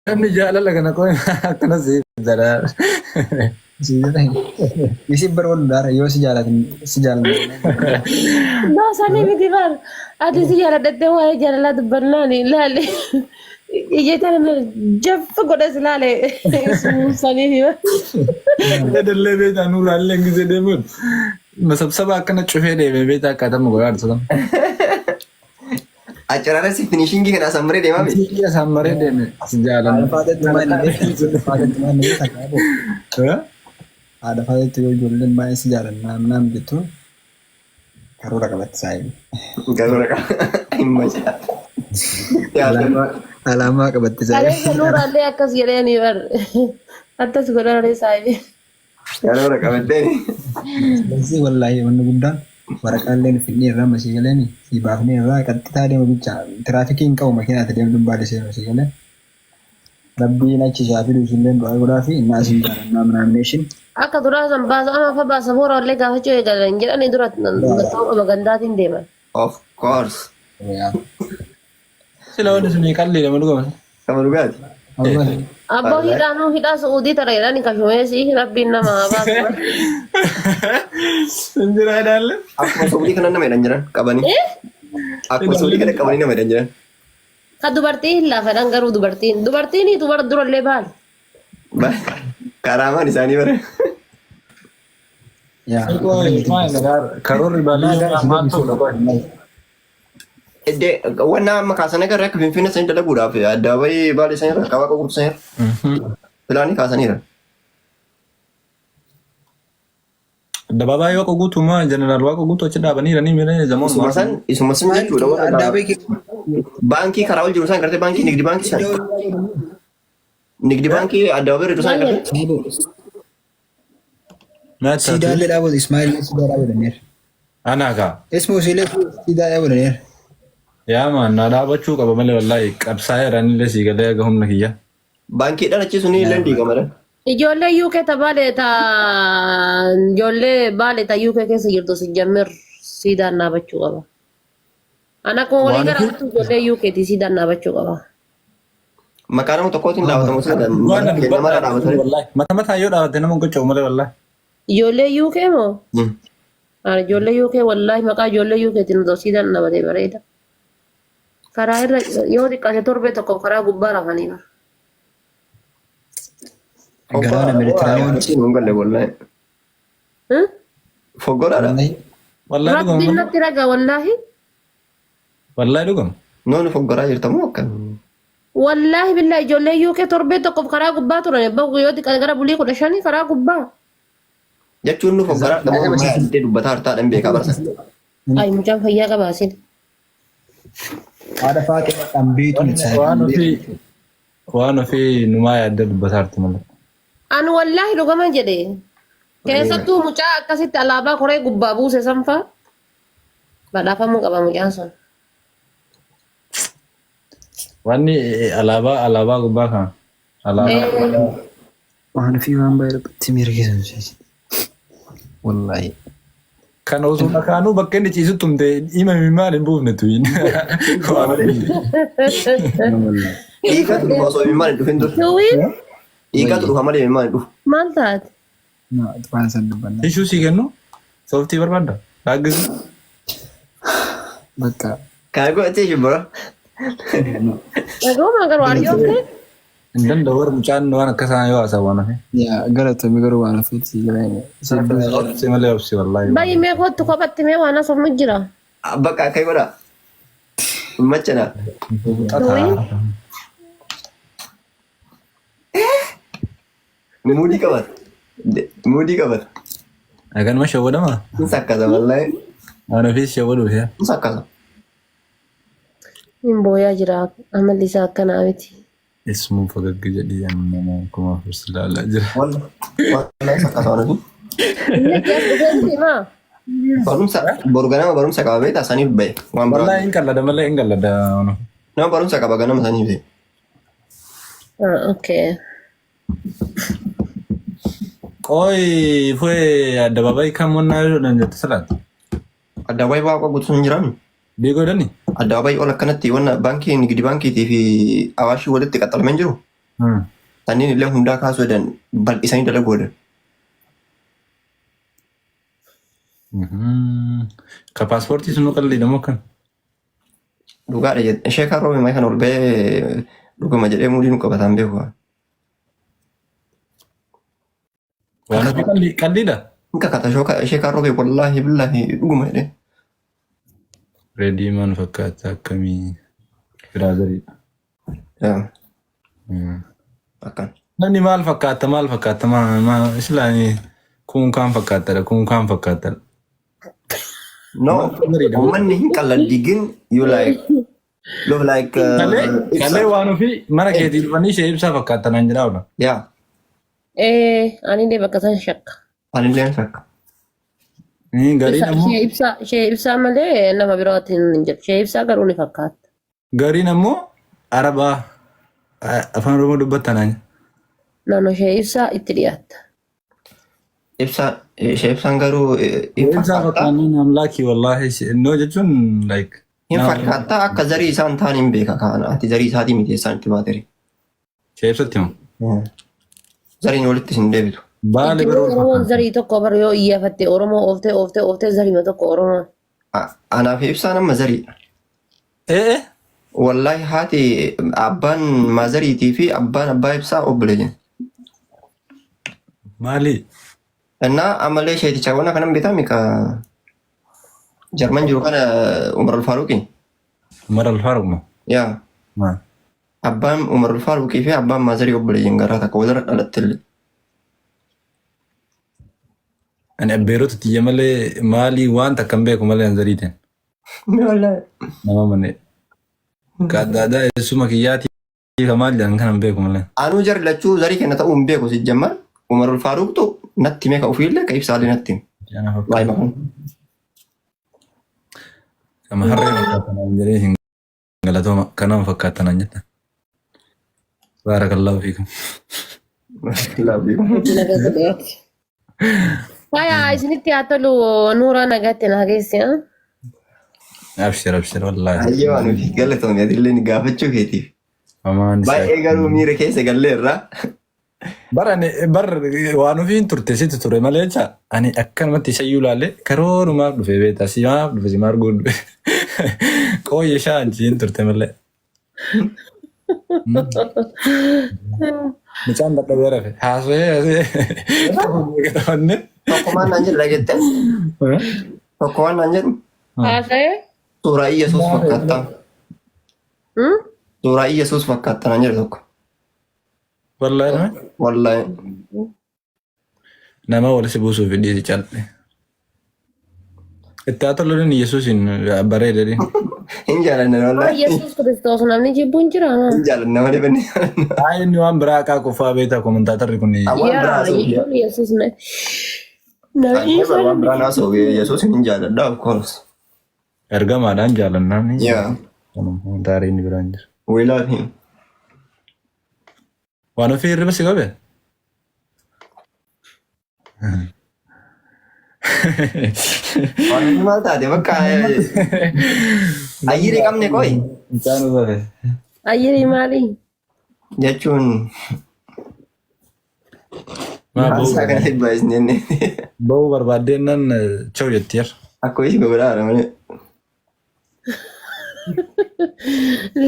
Namni jaalala kana qoy akkana siif jedha. Isin bar wal daara yoo si jaalatan si jaalatan. No, sanii miti bar. Ati si jaaladhattee waa'ee jaalalaa dubbannaan ilaale. Ija tana jaffa godhas ilaale. Sanii hima. Dadallee beektaa nuuraallee gisee deemuun masabsaba akkana cufee deemee beektaa akkaataa godhaa dhuftan. Accararasi finishingii kana asammaree deemaa miti. Finishingii asammaree deeme si jaalanna. Haadha faatetti maal ni beektaa? Faatetti maal ni beektaa? Kaaboo. Haadha faatetti yoo ijoolleen baay'ee si jaalanna naam jettuun karoora qabatti saayibi. Karoora qaba. Hin macaa. Alaamaa alaamaa qabatti Kaleessa saayibi. nuuraallee akkas jedheeni bar. Akkas godhan saayibi. Karoora qabattee. ስለዚህ wallaahi wanni guddaan waraqaallee nu fidnee irraa masii galeeni si baafnee irraa qaxxitaa deemu bicha tiraafikii hin qabu makiinaa ati deemtu baale seenu si galee rabbiin achi isaa fidu isilleen du'aa godhaa fi innaa isin jaalannaa minaamination Akka duraa san baasa amma fa baasa booraallee gaafachuu eegalan jedhanii dura ta'uu gandaatiin deeman. Of course. Sila wanni sun qalliidha ma dhugama. Kama dhugaati. Abboo hidhaanuu hidhaa su'uudii tara jedhani kashumeesi rabbiin nama haa baasu. Hin jira hidhaalle. Akkuma Saudii kana nama hidhan jiran qabanii. Akkuma Saudii kana qabanii nama hidhan jiran. Ka dubartii hin laafadhan garuu dubartiin dubartiin dubara durallee baal. Karaamaan isaanii bare. Karoorri baadiyyaa maal ta'udha qoy. Iddee wanna amma kaasan agarre akka Finfinnee sanii dalaguudhaaf addabaabayii baalee sanii irra qabaa qoqortu sanii irra pilaanii kaasaniira. Addabaabaayii Waaqa guutuu maa jeneraal Waaqa guutuu achi dhaabaniiranii miira zamoon Isuma san isuma san jechuudha warra Addabaabayii baankii karaa ol jiru san gartee baankii nigdi baankii san nigdi baankii addabaabayii irra jiru san gartee Siidaallee dhaabatu Ismaa'eel siidaa dhaabataniira. Anaa kaa. Ismoo siilee siidaa dhaabataniira. Yaa maan na dhaabachuu qaba malee wallaahi qabsaa'eera anillee sii galee aga humna kiyya. Baankiidhaan achi suni illee diigama dha. Ijoollee UK ta baale ta ijoollee baale ta UK keessa jirtu si jammir siidaan dhaabachuu qaba. An akkuma walii Waan gara ofii hattu ijoollee UK ti siidaan dhaabachuu qaba. Maqaa nama tokkootiin dhaabatamu Waan sana na namarraa dubbadhaa dhaabatanii. wallaahi mata mataa yoo dhaabatte nama hin gocha'u malee wallaahi. Ijoollee UK moo? Ani ijoollee UK wallaahi maqaa ijoollee UK tiin odoo siidaan dhaabatee bareeda. Karaa irra yoo xiqqaate torbee tokko karaa gubbaa rafanii bara. Galaana Meeditiraaniyoon. Hin galle wallaahi. Hmm? Foggoraadha. Wallaahi Rabbiin dhugama. natti raga wallaahi. Wallaahi dhugama. Noonu foggoraa jirtamoo akkam? Wallaahi billaahi ijoollee UK torbee tokkoof karaa gubbaa turan abbaa yoo xiqqaate gara bulii 15 karaa gubbaa. Jechuun nu foggoraa dhamoo maal jettee dubbataa hartaadhaan beekaa barsa. Ay mucaan fayyaa qaba asin. Haadha faaxee maqaan beektu miti Waan saayibii. ofii waan ofii numaa yaadda dubbataa jirti malee. An wallaahi dhugaman jedhe. Keessattuu mucaa akkasitti alaabaa koree gubbaa buuse sanfaa badhaafamuu qaba mucaan sun. Wanni alaabaa alaabaa gubbaa kana. Alaabaa. Waan ofii waan baay'ee dubbatti miira keessa nu seensite. Wallaahi. Kan osoo makaanuu bakka inni ciisutti tumte himami maal hin buufne tuyin. Waan ofii. Wallaahi. Dhiigatu dhufa osoo imimmaan hin dhufin dur. Tuwiin Dhiigatu dhufa malee imimmaan hin dhufu. maal taate? Waan san dubbanna. Tishuu sii kennu sooftii barbaadda? Raaggisu. Bakka. Kana godhatee shibbira. Dhaga'uma garuu arjoofte. Hin danda'u warri mucaan waan akkasaa yoo haasa'u waan hafe. Yaa galatoomi garuu waan ofiitti Obsi malee obsi wallaahi. Bayi mee kottu kophatti mee waan haasofnu jira. Bakka akka godha. Machana. Tuwiin Muudii qabata. Muudii qabata. Akkanuma shawwadama? Hin sakkasa wallaahi. Waan ofiis shawwaduuf yaa. Hin sakkasa. Hin booyaa jira amalli isaa akkanaa miti. Ismuu fagaggi jedhii amma nama 4000 si ilaalaa jira. Wallahi sakkasa waan ofii. Inni as dhufee miti maa? Barumsa boru ganama barumsa qaba beektaa saniif bahe. Waan biraa. Wallahi hin qallada malee hin qallada. waan ofii. Nama barumsa qaba ganama saniif bahe. Ah, okay. Qoy fue addabaabaayii kam wannaa jedhan jette silaati. Addabaabaayii waaqa guutuu hin jiraami. Beekoo jedhani? Addabaabaayii ol akkanatti wanna baankii nigdi baankiitii fi awaashii walitti qaxxalamee hin jiru. Sanniin illee hundaa kaasuu hedan bal'isanii dalaguu hedan. Ka paaspoortii sunuu qalliidha moo akkam? Dhugaadha jedhe. Ishee kan roobe kan ol ba'ee dhuguma jedhee muudii nu qabataan beeku. Waan ofii qalliidha. Hin kakata ishee kan roobe wallaahi billaahi dhuguma jedhee. Reedii maal fakkaata akkamii biraazariidha. Akkan. Namni maal fakkaata maal fakkaata maa islaanii kun kaan fakkaattadha kun kaan fakkaattadha. No, uummanni hin qalladdi gin you like look like Kalee waan ofii mana keetii dhufanii ishee ibsaa fakkaata naan jedhaa oola. Yeah, Anillee bakka san shakka. Anillee shakka. Gariin ammoo Ishee ibsaa malee nama birootiin hin jedhu. Ishee ibsaa garuu ni fakkaata. Gariin ammoo arabaa afaan Oromoo dubbatta naan jedha. Naannoo ishee ibsaa itti dhiyaatta. Ibsaa ishee ibsaan garuu hin Ibsaa fakkaata. fakkaannaan amlaakii wallaahi noo jechuun like. Hin fakkaata akka zarii isaan ta'an hin beeka kaana. Ati zarii isaatii miti isaan itti baatere. Ishee ibsatti moo? Zariin walitti hin deebitu. Baale garuu Oromoon zarii tokko bar yoo iyyafatte Oromoo ooftee ooftee ooftee zarima tokko Oromoon. Anaa fi ibsaan amma zariidha. Ee Wallaahi haati abbaan maazariitii fi abbaan abbaa ibsaa obboleeyyan. Maali? Innaa ammallee sheetichaawwan kanan beektaa ka Jarman jiru kana Umar Alfaaruqi. Umar Alfaaruq moo? Yaa abbaan Umar Alfaaruqii fi abbaan maazarii obboleeyyan garaa takka walirra dhalatte illee. Ani abbeerota tiyya malee maalii waan takka hin beeku malee an zariiteen. Wallaahi. Nama malee. Ka adda addaa eessuma kiyyaatii ka maal jedhan kana hin beeku malee. Anuu jarri lachuu zarii kenna ta'uu hin beeku si jammar Umar Alfaaruqtu natti hime ka ofiillee ka ibsaallee natti hime. Kana Waa'ee fakkaata. makan. Kama harree fakkaata naan jedhee hin galatooma kanama fakkaata naan jetta. Baarakallahu fiikum. Faya isinitti haa tolu Nuuraa nagaatti na geessi. Abshir abshir wallaahi. Hayyee waan ofii galatoomii atillee ni gaafachuu keetiif. Amaan isaa. Baay'ee garuu miira keessa galleerra. Bar ani bar waan ofii hin turte sitti ture malee jecha ani akkanumatti isayyuu ilaalee karoorumaaf dhufe beektaa simaaf dhufe simaa arguu dhufe qooyye shaa anchi hin turte malee. Mucaan dadhabee rafe haasa'ee haasa'ee taphanne. Tokko maal naan jedhu dhageette? Tokko waan naan jedhu Haasa'ee? suuraa Iyyasuus fakkaattaa. Suuraa Iyyasuus fakkaattaa naan jedhu tokko. Wallaahi Wallaahi. Nama wal si buusuuf dhiisi cal'e. Itti haa toluun Yesuusin bareeda. Hin jaalanna wallaahi. Yesuus Kiristoos namni jibbuun jira. Hin jaalanna malee banne. Haa inni waan biraa haqaa qofaa beektaa kommentaatarri kun. Waan biraa Yaa haasa'u. jechuun Yesuus na. Namni Waan biraa haasa'u Yesuus hin jaaladha of course. Ergamaadhaan jaalannaan. Yeah. Taaree inni biraan jira. We love him. Waan ofii hirriba si qabe? Waan ofii maal taate bakka ayyirii qabne qoy Mucaan uffate. Ayyirii maali? Jechuun Maa haasaa kana baay'isnee ba'uu barbaaddeen nan chaw jetteera. Akkuma ishee godhaa malee.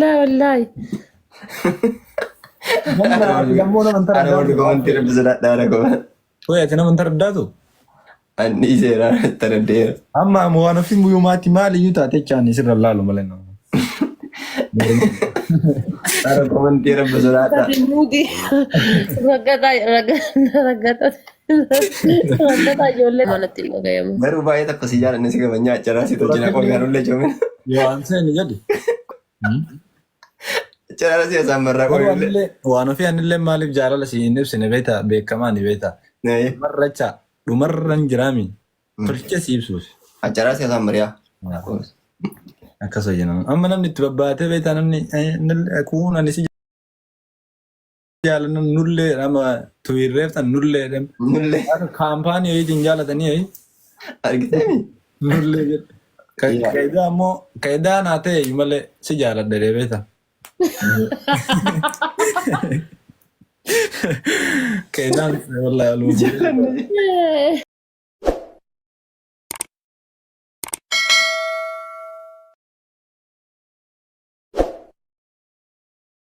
Laa wallaahi. Yommuu nama hin Ana warri komantii rabbi sodaadhaa na koma. Wayii ati nama hin taraddaatu? Anni seeraa taraddeera. Amma waan ofii muyyumaatti maaliyyuu taate jechaan sirra laalu malee nama. Ana komantii rabbi sodaadhaa. Muudi. Raggataa raggataa raggataa ijoollee manatti hin dhagayamu. Garuu baay'ee tokko si jaalanne si kabajnaa acharaa si tolchina qoyyaanullee joomina. Yoo an seeni jedhi. Acharaa si asaan barraa Garuu qoyyaanullee. anillee waan ofii anillee maaliif jaalala si hin ibsine beektaa beekamaa ni beektaa. Dhumarra jecha dhumarra hin jiraami. Tolchee si ibsuuf. Acharaa si asaan mariyaa. Akkas hojjenama. Amma namni itti babbaatee beektaa namni kun ani si jaalanna nullee nama tuwirreeftan nullee jedhame. Nullee Kaampaanii wayiitiin jaalatanii wayi argiteemi. nullee jedhe. Kaayidaa immoo kaayidaa naa ta'e iyyuu malee si jaaladha jedhee beektaa. Keenaan wallahi oluu. Jaallanne.